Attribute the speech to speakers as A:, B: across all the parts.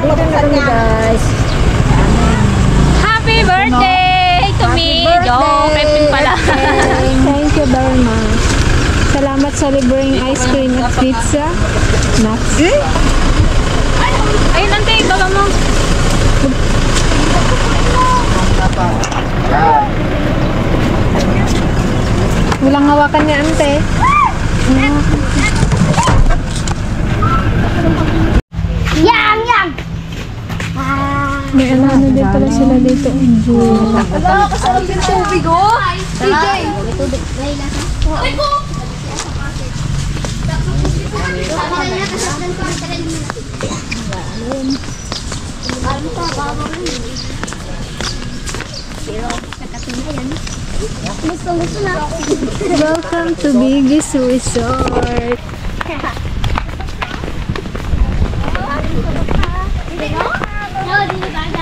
A: Dito na kami guys.
B: Happy birthday to me! Jo, Pepin pala.
A: Thank you very much. Salamat sa libreng ice cream at pizza. Nuts.
B: Ayun, ante, baba mo.
A: Walang hawakan ni ante. May ano din pala sila dito.
C: Wala, kasarap yung tubig, oh! TJ! Ay po!
A: Welcome to Biggie's Resort.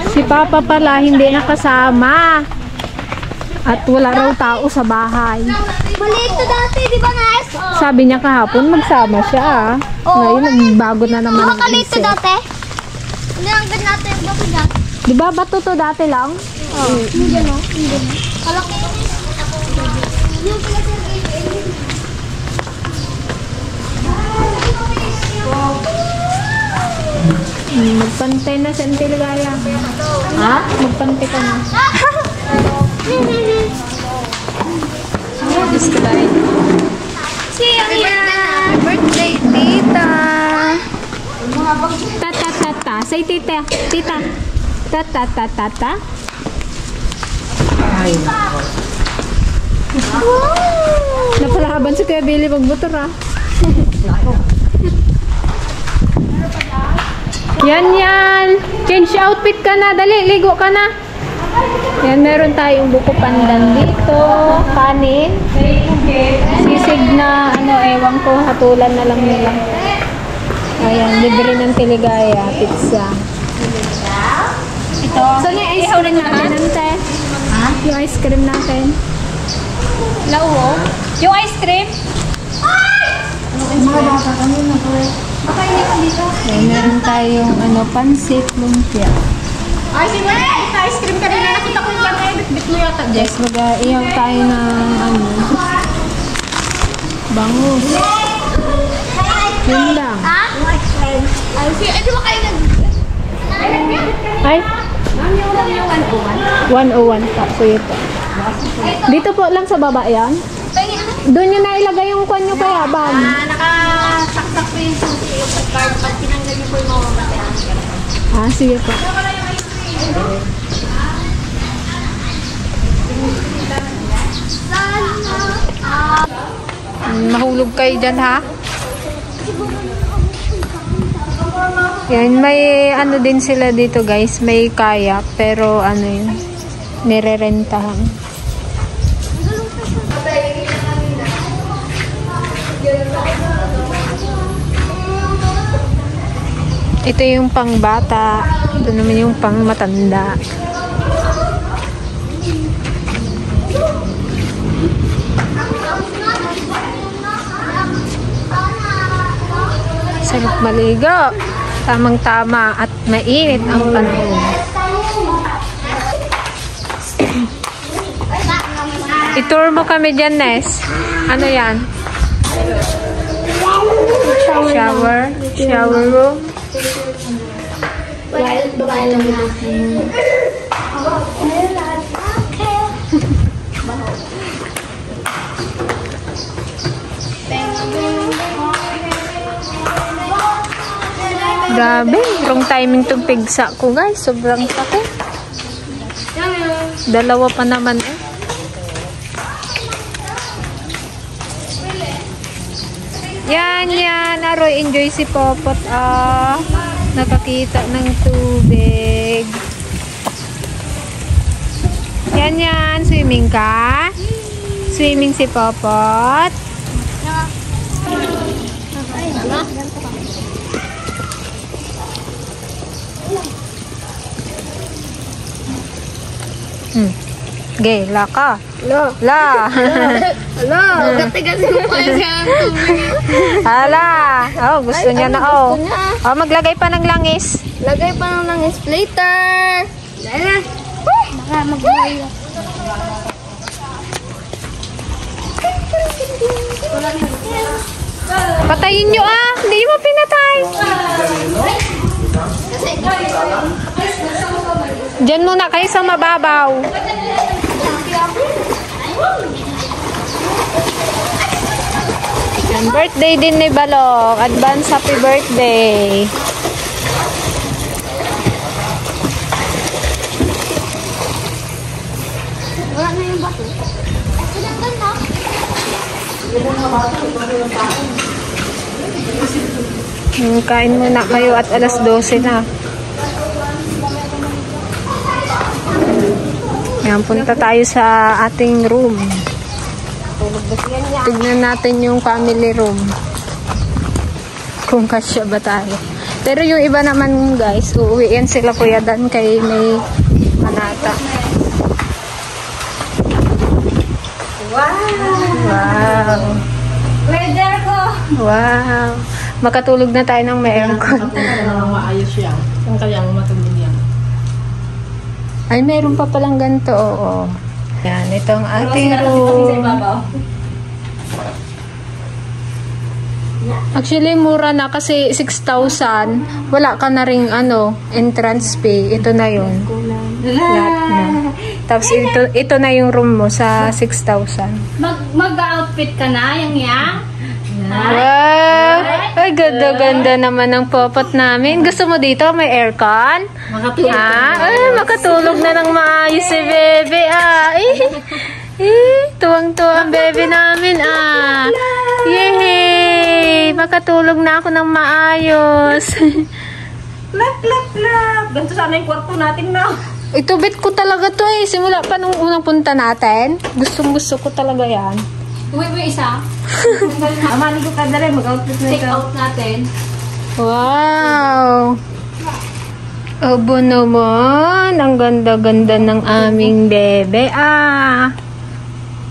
A: Si Papa pala hindi nakasama. At wala raw tao sa bahay.
C: Maliit to dati, di ba guys?
A: Sabi niya kahapon magsama siya. Ngayon nagbago na naman ang
C: Maliit to
A: isip.
C: dati. Hindi ang ganda natin yung bato dyan.
A: Di ba bato to dati lang?
C: Hindi no? Hindi. Kalaki yun. Yung pala sir.
A: Magpantay na sa Antiligaya. Ha? Magpantay ka na.
C: Siya yan. Birthday, tita.
A: Ta-ta-ta-ta. Say tita. Tita. Ta-ta-ta-ta-ta. Napalaban si Kuya Billy magbutor ha. Yan. Change outfit ka na. Dali, ligo ka na. Yan, meron tayong buko pandan dito. Kanin. Sisig na, ewan ko, hatulan na lang nila. Ayan, libre ng Tiligaya. Pizza.
B: Ito.
A: So, yung ice cream natin, ante.
B: Ha?
A: Yung ice cream natin.
B: Lauwo. Yung ice cream?
C: Mga bata kami na po. Baka hindi ka dito.
A: Ayan, meron tayong, pansit, lumpia.
B: Ay, sige. Ice cream kanina. Nakita ko yung kamay. Bit mo yata, Jess.
A: Yes, mag-iyaw tayo ng, bangus. Yun lang.
C: Ha? Ay, di ba kayo nag...
A: Ay,
B: Ma'am, yung lang yung 101.
A: 101 pa. So, ito. Dito po lang sa baba yan. Doon nyo na ilagay yung kwan nyo kaya, bag.
C: Nakasaksak po yung susi. Yung card. Pag tinanggal niyo po yung mamamatay.
A: Ah, sige po. Mahulog kayo dyan, ha? Yan, may din sila dito, guys. May kayak, pero yun, nirerentahan. Ito yung pang bata. Ito naman yung pang matanda. Sarap maligo. Tamang-tama at mainit ang panahon. I-tour mo kami dyan, Nes. Ano yan? Shower room.
C: Babae lang natin.
A: Grabe, wrong timing tong pigsa ko, guys. Sobrang sakit. Dalawa pa naman Yan. Aroy, enjoy si Popot. Nakakita ng tubig. Yan. Swimming ka? Swimming si Popot. Gela ka. La.
C: Gati-gati mo pa siya ang tubig.
A: Hala. Gusto niya na. Maglagay pa ng langis.
C: Lagay pa ng langis later. Dala. Baka mag-uwi.
A: Patayin nyo Hindi mo pinatay. Diyan muna kayo sa mababaw. Yan, birthday din ni Balong. Advance happy birthday.
C: Wala na yung bato. Pinagdan na.
A: Kain muna kayo at alas 12 na. Yan, punta tayo sa ating room. Tignan natin yung family room. Kung kasya ba tayo. Pero yung iba naman guys, uuwi yan sila Kuya Dan kay may manata. Wow!
C: Weather ko.
A: Wow! Makatulog na tayo ng may aircon.
B: Maayos siya. Saan kaya matulog yan?
A: Ay, meron pa palang ganito, oo. Yan, ito ang ating room. Actually, mura na kasi 6,000. Wala ka na ring entrance fee. Ito na yun. Lahat na. Tapos ito na yung room mo sa 6,000.
C: Mag-outfit ka na, yang.
A: Wow! Ay, ganda-ganda naman ng Popot namin. Gusto mo dito? May aircon?
B: Makatulog.
A: Makatulog na ng maayos si Bebe. Tuwang-tuwa ang Bebe namin. Yay! Makatulog na ako ng maayos.
B: Lap. Ganito sana yung kwarto natin na.
A: Ito bet ko talaga to Simula pa nung unang punta natin. Gustong-gusto ko talaga yan.
C: Uwi mo isa.
B: Amani ko kada rin. Mag-outfit na
C: Take
B: ito.
C: out natin.
A: Wow! Abo naman. Ang ganda-ganda ng aming Bebe.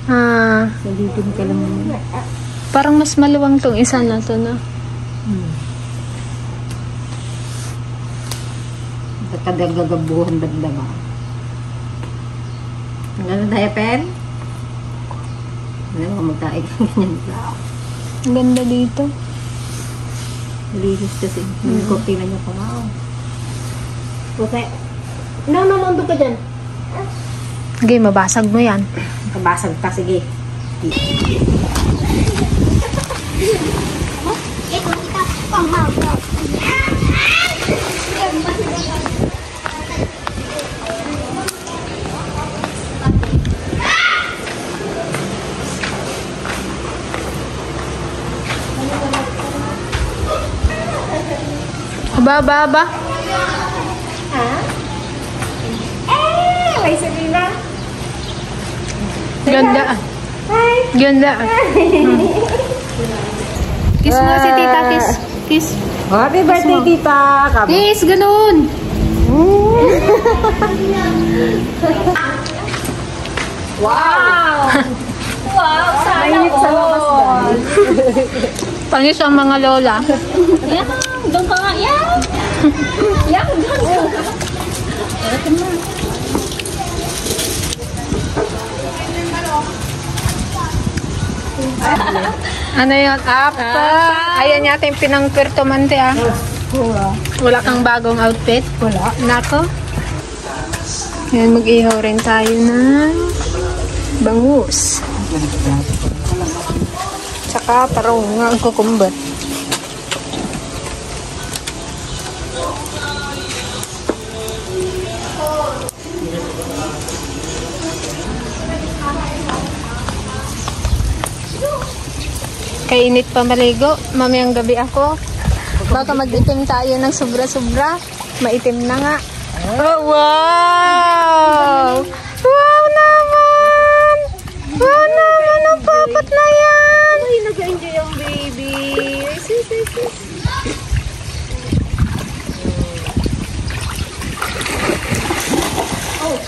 B: Nalipin ka lang.
A: Parang mas maluwang tong isa na to na.
B: Kadagagabuhan dagdama. Ano tayo, Pen? Ano, magtaig ng ganyan.
A: Ang ganda dito.
B: Linis kasi. Kopi na niya pa. Wow. Okay. Nanonondo ka dyan.
A: Sige, mabasag mo yan.
B: Kabasag ka, sige.
C: Ito, kita. Panghawa.
A: Aba.
B: May Sabina.
A: Ganda. Ganda. Kiss mo si Tita, kiss. Kiss.
B: Happy birthday, Tita.
A: Kiss, ganun.
B: Wow!
C: Wow, sana
B: Mainit sa labas
C: all.
A: Pangis ang mga lola.
C: Yan, doon ka nga. Yan. Yan, doon.
A: Ano yun? Apa. Ayan yata yung pinangpirtumante Wala kang bagong outfit? Wala. Nako. Ayan, mag-ihaw rin tayo ng bangus. Tsaka parang nga ang kukumbat. Kainit pa maligo. Mamayang gabi ako. Baka mag-itim tayo ng sobra-sobra. Maitim na nga. Oh, wow! Wow naman! Wow naman ang papat na yan!
B: Ay, nag-enjoy ang baby. Sis.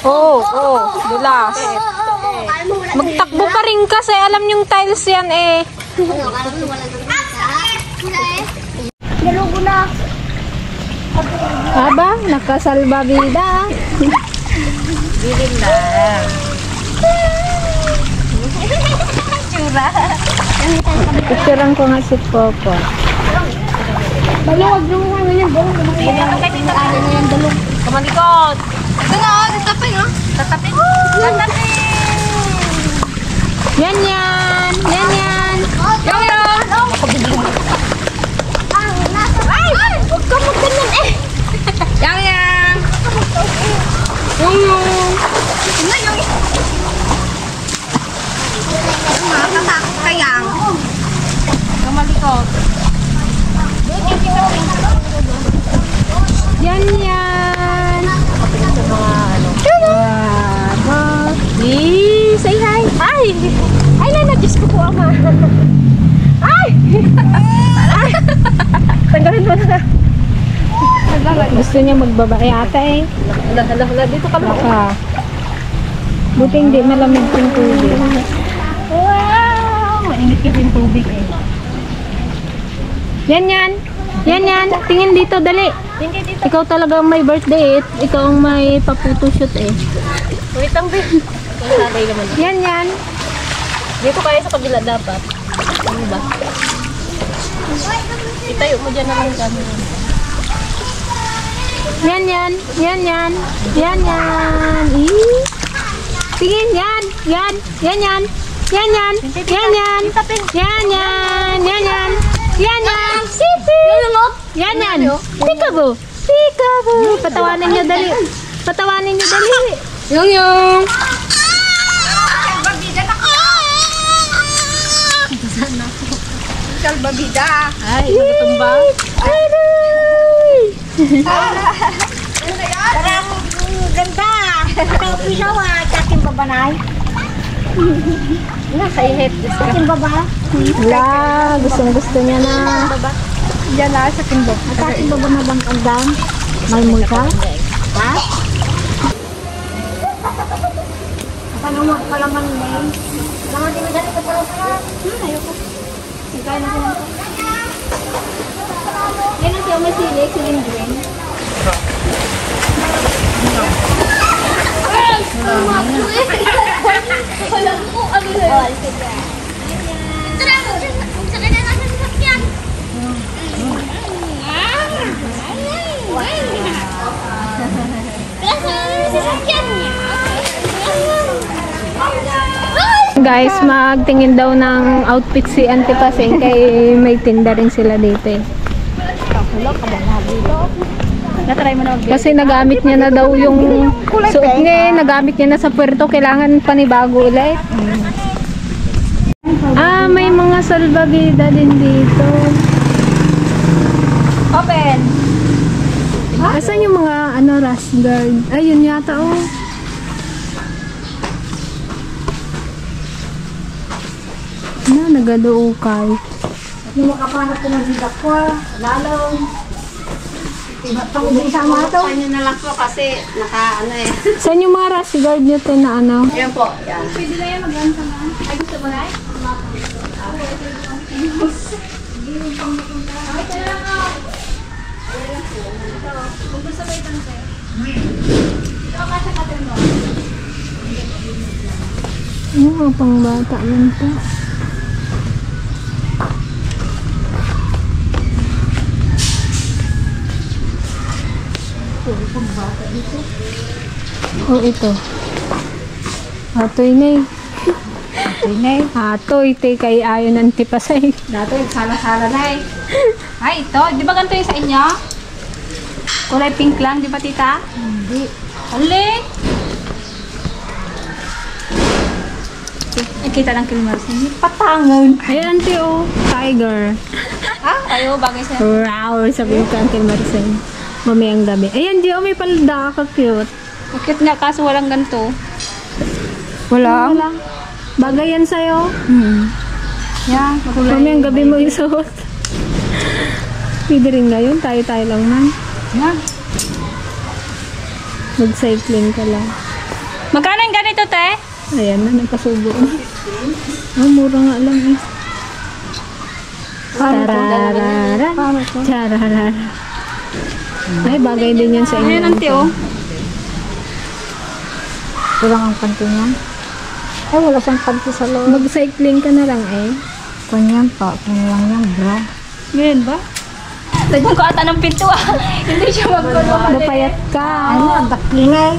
A: Oh, dulas. Magtakbo ka rin kasi alam yung tiles yan eh.
C: Nalugo na.
A: Aba, nakasalbabida.
B: Bilin na. Tsura.
A: Picturean ko nga si Popo.
C: Maluwag nung ano yan.
B: Bilin na kayo dito.
C: Ano yan, dalong.
B: Kamalikot. Ito na, tatapin ha. Tatapin. Tatapin.
A: Yan.
C: Ay! Huwag ka magganyan eh!
B: Yang. Kayang. Kamalikot.
A: Yan. Say hi.
B: Ay, Diyos ko po, ama. Ay! Tanggalin mo na.
A: Gusto niya magbabae ata eh.
B: Hala, dito ka ba?
A: Baka. Buti hindi malamig yung tubig.
B: Wow! Mainit kasi yung tubig eh.
A: Yan. Tingin dito, dali.
B: Hindi dito.
A: Ikaw talaga ang may birthday eh. Ikaw ang may paputoshoot eh.
B: Wait lang, babe. Salay naman.
A: Yan.
B: Dito kaya sa kabila dapat. Ano ba? Itayo mo dyan naman kami.
A: Yan. Tingin, yan. Sisi. Yan. Peekaboo. Patawanin niyo dali. Yung.
C: Kalbabida.
B: Ay, nagtumba.
C: Parang ganda. Ito pisaw ating babanay.
B: Nasa ihit.
C: Ating baba.
A: Wala, gusto niya na.
C: Diyan na sa timbo. Ating baba na bang kandang?
A: May multa?
C: Ha? Paano mo palaman mo? Laman din dali ka pala. Ayoko. Ikaw na ko. Yan ang siya may sili, silindrin. Wala ko ano yun. Tara mo, sakay na natin sa sakyan.
A: Guys, magtingin daw ng outfit si Auntie Paseng kay may tinda rin sila dito eh.
B: Natry mo na mag
A: Kasi nagamit niya na daw yung suot niya, nagamit niya na sa puerto, kailangan panibago ulit. May mga salbabida din dito.
B: Open!
A: Asan yung mga rash guard? Ayun yata oh. Nagadookay.
C: Yung makapanap ko ng hidak ko, lalong. Pag-isama ito.
B: Kanya na lang po kasi naka eh.
A: Saan yung mga rash guard nyo na
B: Yan po. Yan.
C: Pwede na yan mag-ansa na. Ay, gusto mo na eh?
A: Ano pang bata man to? Oh, ito. Atoy na eh. Atoy, te kay ayon ng tipasay.
B: Dato yung sala-sala na eh. Ay, ito. Di ba ganito yung sa inyo? Kulay pink lang, di ba tita? Hindi. Uli! Nakita lang kay Marcel. Patangon.
A: Ayan, auntie, oh. Tiger.
B: Ayo, bagay sa...
A: Wow, sabi ko kay Uncle Marcel. Mamayang gabi. Ayan, Gio, may palda. Ka-cute.
B: Bakit nga kaso walang ganito?
A: Wala. Bagay yan sa'yo.
B: Yan,
A: Mamayang gabi mo isuot. Pwede rin ngayon. Tayo-tayo lang man.
B: Yan.
A: Mag-cycling ka lang.
B: Magkano yung ganito, te?
A: Ayan na, nagkasubo na. Oh, mura nga lang eh. Tararara. Tararara. Ay, bagay din yan sa inyo.
B: Ayan, auntie, oh.
C: Kulang ang panty niyan. Ay, wala siyang panty sa loob.
A: Mag-cycling ka na lang eh.
C: Kunyan pa. Kunyan yan, bra.
B: Ngayon ba? Tagyan ko ata ng pinto, ah. Hindi siya magkulong.
A: Napayat ka.
C: Ano, ang daklingay.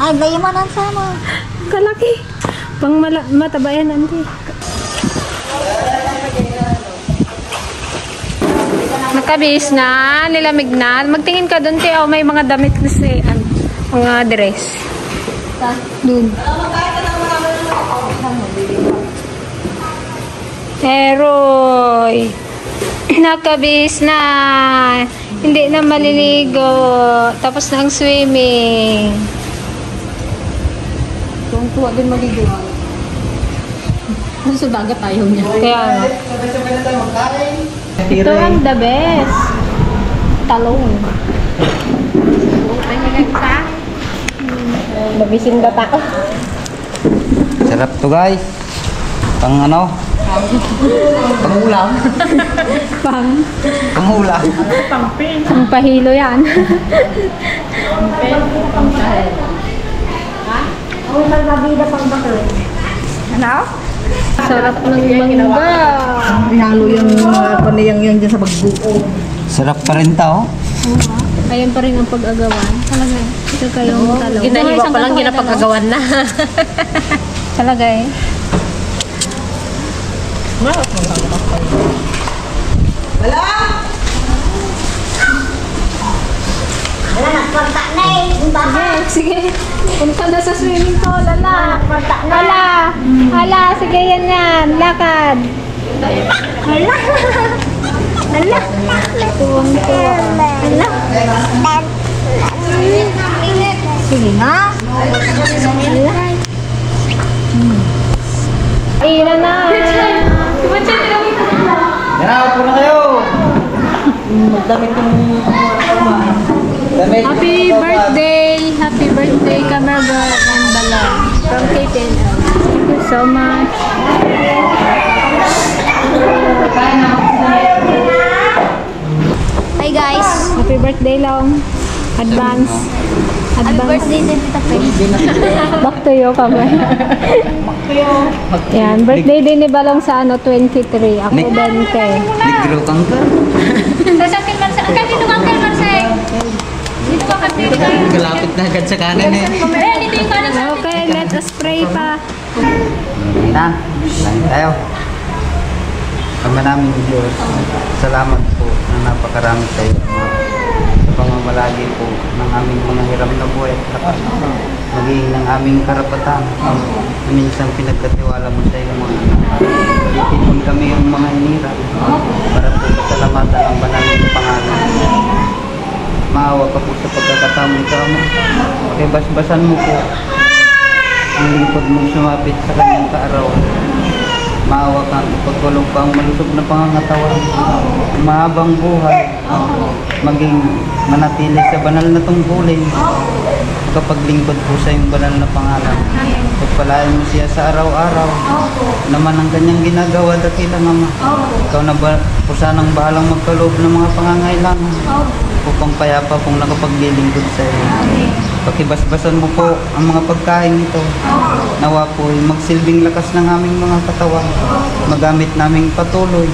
C: Ay, layaman ang sama.
A: Kalaki. Pang matabayan, auntie. Nakabis na, nilamig na. Magtingin ka doon, Teo. May mga damit na si, mga dress. Doon. Eroy. Nakabis na. Hindi na maliligo. Tapos na ang swimming.
B: Tuwang-tuwa din maligo. Ano sa dagat ayaw niya?
A: Kaya nga. Ito ang the best. Talong. Nabisin bata ko.
D: Sarap to guys. Pang ano? Pangulam. Pangulam.
A: Ang pahilo yan.
C: Ang malbabida pang bakal.
B: Ano?
A: Sarap ng mangga.
C: Ihalo yung mga paniyang yan dyan sa bagbuo.
D: Sarap pa rin tao.
A: Ayan pa rin ang pag-agawan. Talaga. Ito kayong talong.
B: Ginaliwa pa lang ginapag-agawan na.
A: Talaga eh.
C: Wala na, kwarta na eh.
A: Sige. Punta na sa swimming pool. Ala. Ala. Ala. Sige yan yan. Lakad.
C: Hala. Hala.
A: Tuwang-tuwa.
C: Hala. Sige nga.
A: Ira na.
D: Yan, upo na kayo. Damit.
A: Happy birthday. Happy birthday, Camerga and Balon. From KTNL. Thank you so much.
C: Hi guys.
A: Happy birthday, Long. Advance.
C: Happy birthday din Tita Faye.
A: Back to you, Kamay. Yan, birthday din ni Balong sa 23. Ako 20.
D: Negro kang ka.
B: Sa akin, Marcel. Ang dito ka, Uncle Marcel. Dito ka, Marcel.
D: Kalapit na agad sa kanan eh.
B: Ayan, dito yung kanan sa
A: Okay, let us pray pa.
D: Na, lang tayo. Ama namin Diyos, salamat po na napakarami tayo sa pamamalagi po ng aming mga hiram na buhay at lakas. Maging ng aming karapatan na minsan pinagkatiwala mo sa iyong mga anak. Itipon kami yung mga hinirap para po pasalamatan ang banal ng pangalan. Maawa ka po sa pagkakataon ito, Ama. Pakibasbasan mo po ang lingkod mong sumapit sa kanyang kaarawan. Maawa ka, pagkulong pa ang malusog na pangangatawan, mahabang buhay, maging manatili sa banal na tungkulin, kapaglingkod po sa iyong banal na pangalan. Pagpalain mo siya sa araw-araw, naman ang kanyang ginagawa dakilang Ama. Ikaw na ba po sanang bahalang magkaloob ng mga pangangailangan upang payapa pong nakapaglilingkod sa iyo. Pakibasbasan mo po ang mga pagkain ito. Nawa po magsilbing lakas ng aming mga katawan. Magamit naming patuloy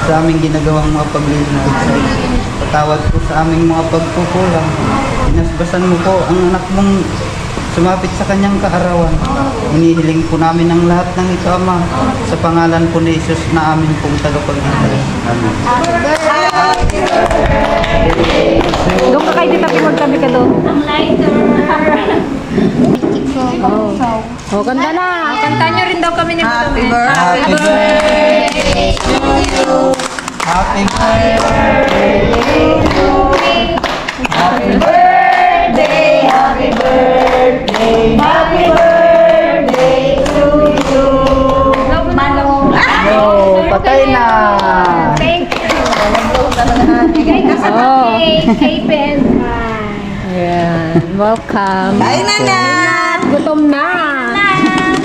D: sa aming ginagawang mga paglilingkod sa iyo. Patawad po sa aming mga pagkukulang. Binasbasan mo po ang anak mong sumapit sa kanyang kaarawan. Hinihiling po namin ang lahat ng ito, Ama, sa pangalan po ni Jesus na amin pong tagapagligtas. Amen.
A: Doon ka kayo dito, magtabi ka doon.
B: Ang lighter.
A: Oh. O, kanta na.
B: Kanta nyo rin daw kami ni
D: Happy
B: Madam.
D: birthday to you. Happy birthday to you. Happy birthday, happy birthday, happy birthday to you. Oh, patay na.
C: Thank you.
B: Bigay ka sa
A: Oh.
C: Cape and
A: Ayan. Welcome.
D: Kain na na.
A: Gutom na.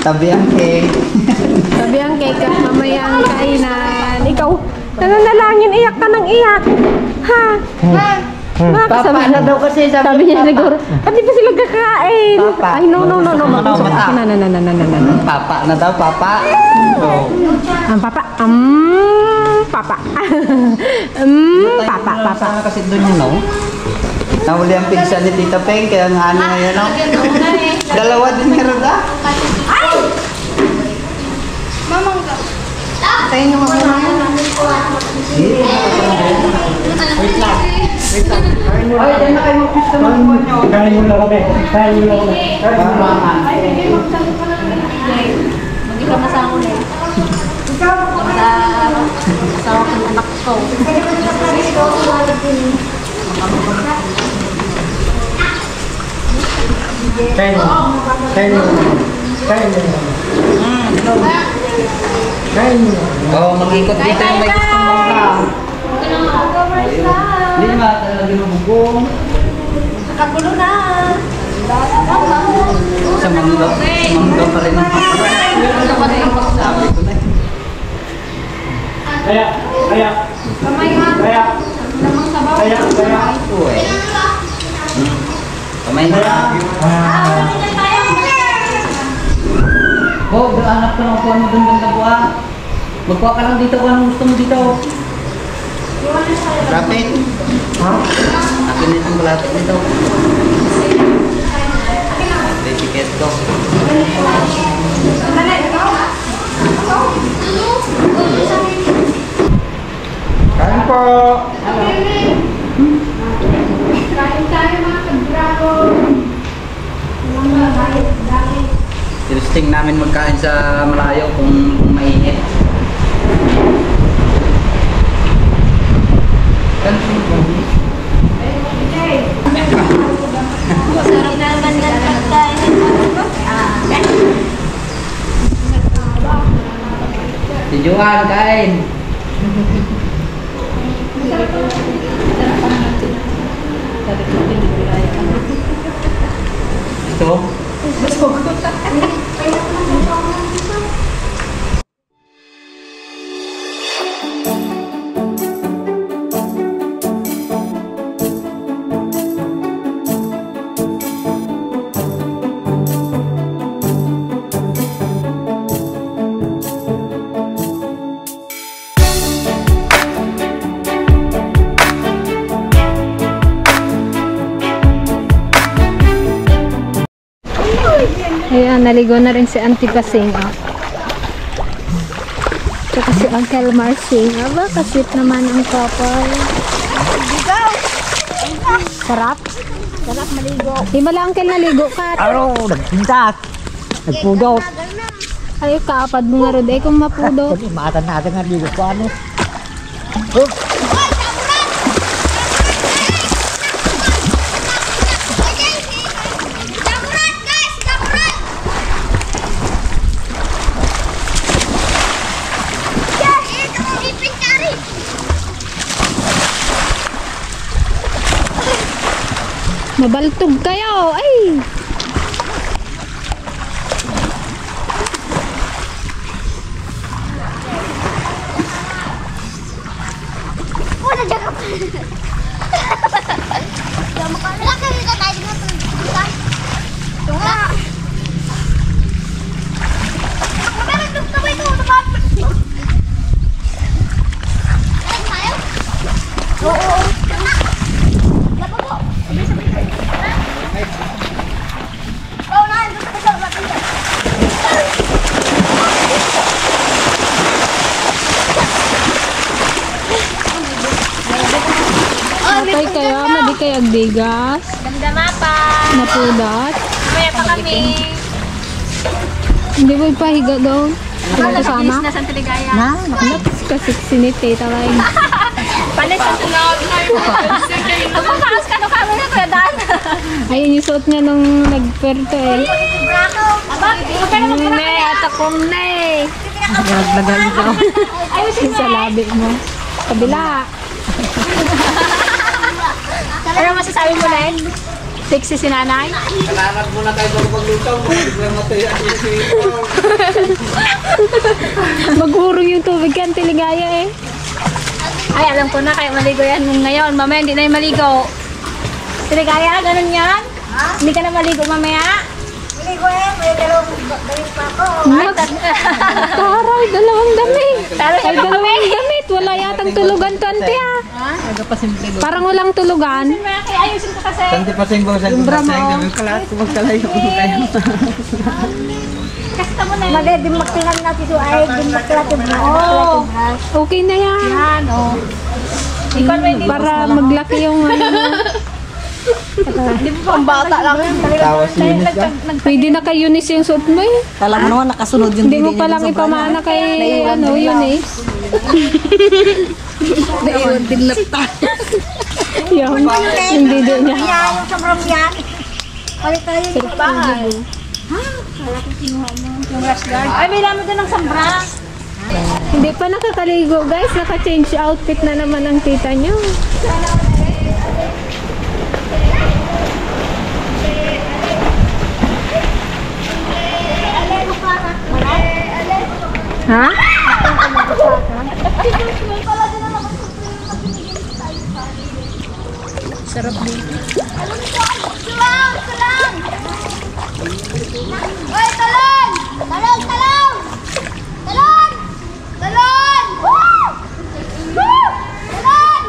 D: Tabi ang cake.
A: Sabi ang cake at mamaya ang kainan. Ikaw, nananalangin, iyak ka ng iyak. Ha?
D: Papa na daw kasi
A: Sabi niya siguro, pati pa sila kakain.
D: Papa.
A: Ay, no. Makusok
D: mata.
A: ka na.
D: Papa na daw, papa. Oh.
A: Ang papa. Papa. Papa.
D: Sana kasi doon yun, no? Nahuli ang pizza ni Tita Peng, kaya ang hani ngayon, no? Dalawa din meron na.
C: Tayo nyo muna.
D: Ay, dyan na kayo mag-pizza mo nyo.
E: Kain muna kami.
B: Hindi ka masama ulit. Sa aking anak ko.
D: Oo, mag-ikot dito yung may gustong bangka. Hindi naman talaga ginubugong.
C: Kagulo na.
D: Sa mangga pa rin ang sabi ko na. Uy. Kamay na. Oh, anak ka ng kuha mo doon ganda buha. Magkuha ka lang dito kung anong gusto mo dito. Rapid. Akin na itong balapit nito. May ticket ko. Kain po.
C: Kain tayo mga ka-dragon.
D: Tinisting namin magkain sa malayo kung mainit.
C: Sarap naman ng pagkain.
D: Si Johan, kain. Ito?
A: Ayan, naligo na rin si Auntie Pasing. Tsaka si Uncle Marcing. Aba, kasweet naman ang couple. Sarap?
C: Sarap maligo.
A: Di ba lang Uncle naligo ka?
E: Araw, nagpintas. Nagpudot.
A: Ay, kaapad mo nga rin. Eh, kung mapudot.
E: Kasi matan natin nga dito pa ano.
A: Mabaltog kayo. Ay!
C: Wala dyan ka pa. Wala ka rin ka tayo na ito. Ito nga. Meron doon na ba ito? Meron tayo? Oo. Laba po. Oo na. Ito sa batin.
A: Patay kaya, madi kaya agdigas.
B: Damdama pa.
A: Napudat.
B: Maya pa kami.
A: Hindi mo ipahiga daw. Ano kasama?
B: na sa Teligaya.
E: Na,
A: Kasi sinite talaga.
B: Palis ang tulog. Napakaas ka nung kami na kuya Dan.
A: Ayun yung suot niya nung nagperto eh.
B: Ne, atakom ne.
E: naglagal daw.
A: Yung sa labi mo. Kabila.
B: Ano masasabi mo, Len? Sexy si nanay?
D: Kailangan muna tayo bago maglutaw. Biglang matuya ang sisito.
A: Mag-urong yung tubig yan, Teligaya eh.
B: Ay, alam ko na, kaya maligo yan ngayon. Mamaya hindi na yung maligo. Teligaya, ganun yan? Hindi ka na maligo mamaya?
C: Hindi ko may dalawang damit pa ako.
A: Taray, dalawang damit.
B: Tara,
A: Ay, dalawang damit. Wala yatang tulugan to, ante ah. Parang walang tulugan.
B: Kaya ayusin ko kasi.
D: Santi pa sing bawa sa kami kalat magkalayo kayo.
B: Kasta mo na yun.
C: Magandang magtingan natin so ay din magklatid na.
B: Oo.
A: Okay na yan.
B: Yan, oh. Ikaw na hindi.
A: Para maglaki yung ano.
B: Hindi mo pang bata lang yun.
D: Tawas yun ka.
A: Pwede na kay Eunice yung suot mo eh.
E: Kala mo naman nakasunod yung
A: Hindi mo palang ipamana kay ano, Eunice.
E: Naiwan din lapta.
A: Yun. Hindi doon niya.
C: Yan yung sobrang yan. Palit tayo yung bahay.
B: Yung rash guard. Ay, may namin doon ng sambra.
A: Hindi pa nakakaligo guys. Naka-change outfit na naman ang tita nyo. Ha?
B: Sarap dito.
C: Tulong! Tulong! Oy, talon! Talon! Talon! Talon! Talon! Woo! Woo! Talon!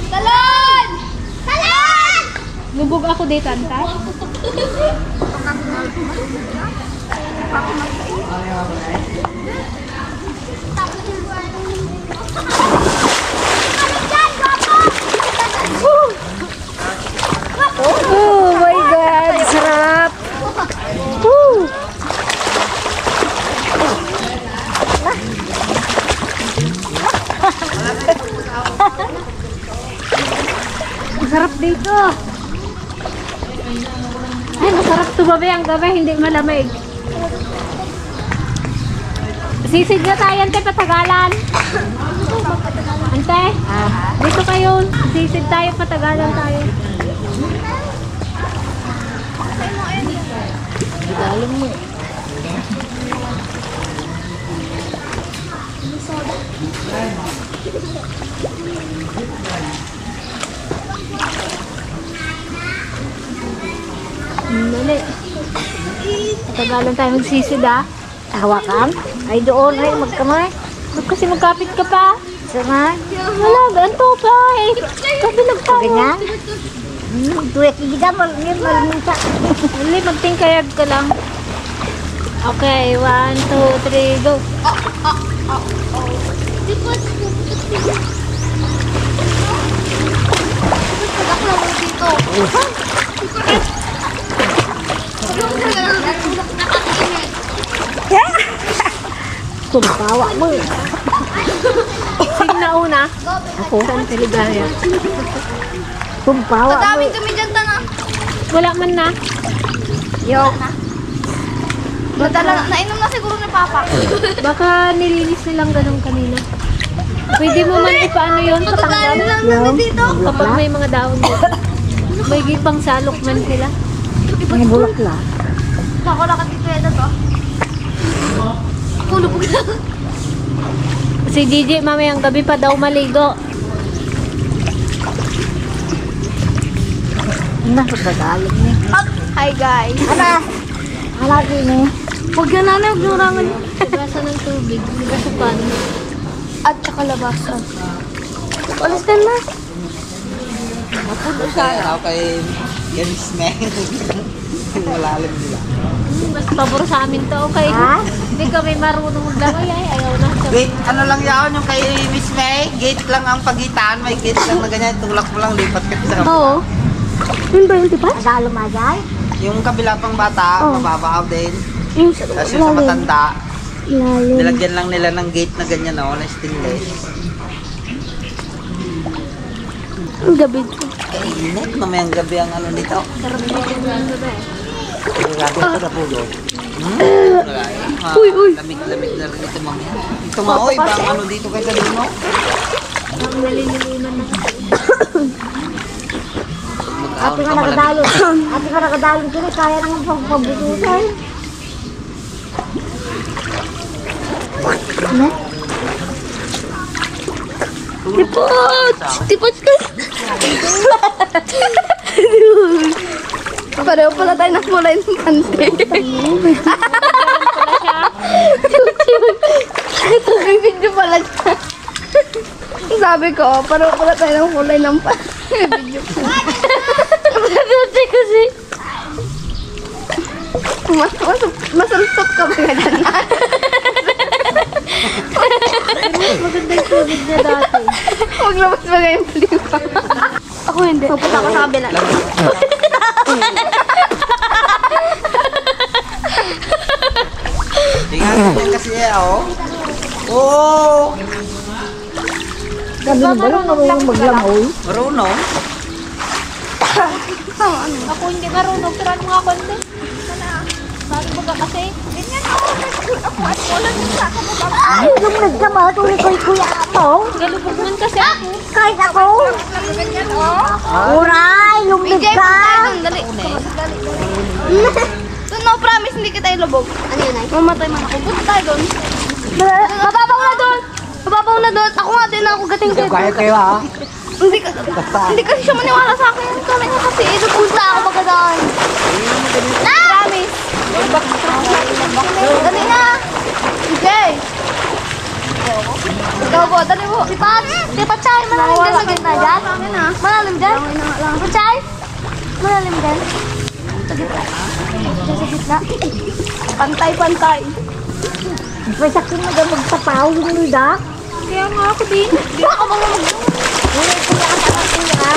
C: Talon! Talon!
A: Lubog ako dito, antay. Oh my God! Sarap! Woo!
B: Sarap dito. Ay, masarap tumabi ang gabi, hindi malamig. Sisid na tayo, ante, patagalan. Ante, dito kayo. Sisid tayo, patagalan tayo. Galing mo. Dali. Patagalan tayo magsisid ah.
C: Hawakan? Ay doon, ay magkamay.
B: Ba't kasi magkapit ka pa?
C: Sama.
B: Wala, ganito pa eh. Kabilag pa mo.
C: Ganyan? Tuwek kita, malimita.
B: Dali, magtingkayag ka lang. Okay, 1, 2, 3, go.
C: Kumpawa mo.
B: Sige na una. Ako? Saan Teligaya?
C: Kumpawa mo.
B: Wala man na.
C: Yo.
B: Nainom na siguro ni Papa. Baka nilinis nilang ganun kanina. Pwede mo man ipaano yun, patanggal. Kapag may mga daon dito. May gipang salok man sila.
E: Mga bulak lang.
B: Si Gigi mamayang gabi pa daw maligo.
E: Nagagaling niya.
B: Hi guys.
C: Ano? Halagi ni.
B: Huwag na nanay, huwag nurangan. Labasa ng tubig, nagasupan. At saka labasa. Alis ka na.
D: Ako kay Yanis na. Malalim nila.
B: Mas pabor sa amin to, okay?
C: Ha?
B: Hindi kami marunong maglaway ay ayaw na.
D: Gate, ano lang yaon yung kay Miss May? Gate lang ang pagitan. May gate lang na ganyan. Tulak mo lang, lipat ka sa
B: Oo.
C: Yun ba yung tipa? Nagalo magay?
D: Yung kabila pang bata, mababaw din.
C: Yung
D: Tapos yung sa matanda,
C: ilalim.
D: nilagyan lang nila ng gate na ganyan, oh, na stainless.
C: Ang gabi.
D: Init, mamayang gabi ang ano dito. Uy, uy. Lamig-lamig na rin ito mamaya. Ito nga, oy, bang ano dito kaysa doon, no?
B: Ang nalilimunan na.
C: Ate nga nakadalon. Ate nga nakadalon sila. Kaya nang pagpabutusan. Ano? Tipot! Tipot ka! Pareho pala tayo nakulay ng pante. Ito may video pala siya. Sabi ko, pareho pala tayo ng kulay ng pante. Video pala. Kasi masulsok ka ba nga dyan?
B: Maganda yung tubig niya dati.
C: Maglabas ba nga yung paliwa? Ako hindi. Pupunta ka sa kabila.
D: Tingnan natin kasi, oh. Oo!
E: Sabi mo ba lang marunong maglangoy?
D: Marunong.
B: Ako hindi marunong, pero ano nga ako hindi? Paano ba ka kasi? Ganyan ako. Ako at wala nang saka mo ba?
C: Ay, lumunod ka ba? Tuloy ko yung kuya mo.
B: Galubog man kasi ako.
C: Kahit ako.
B: Ganyan, oh.
C: Uray, lumid ka.
B: Dali.
C: No, promise, hindi kita ilubog. Ano yun, ay? Mamatay man ako. Punta tayo doon. Mababaw na doon. Mababaw na doon. Ako nga din ako gating dito.
E: Kaya kayo ha?
C: Hindi kasi siya maniwala sa akin. Kala niya kasi ilupunta ako magkadaan. Promise. Dali na. Jay. Ikaw po, dali po. Si Pachay, malalim dyan sa gitna dyan. Malalim dyan. Pachay, malalim dyan. Sa gitna. Dyan sa gitna. Pantay-pantay.
E: May sakit mo dyan magtapaw yung luda.
B: Kaya nga ako din.
C: Hindi ako mga mag-uwi. Kuya, kuya, kuya.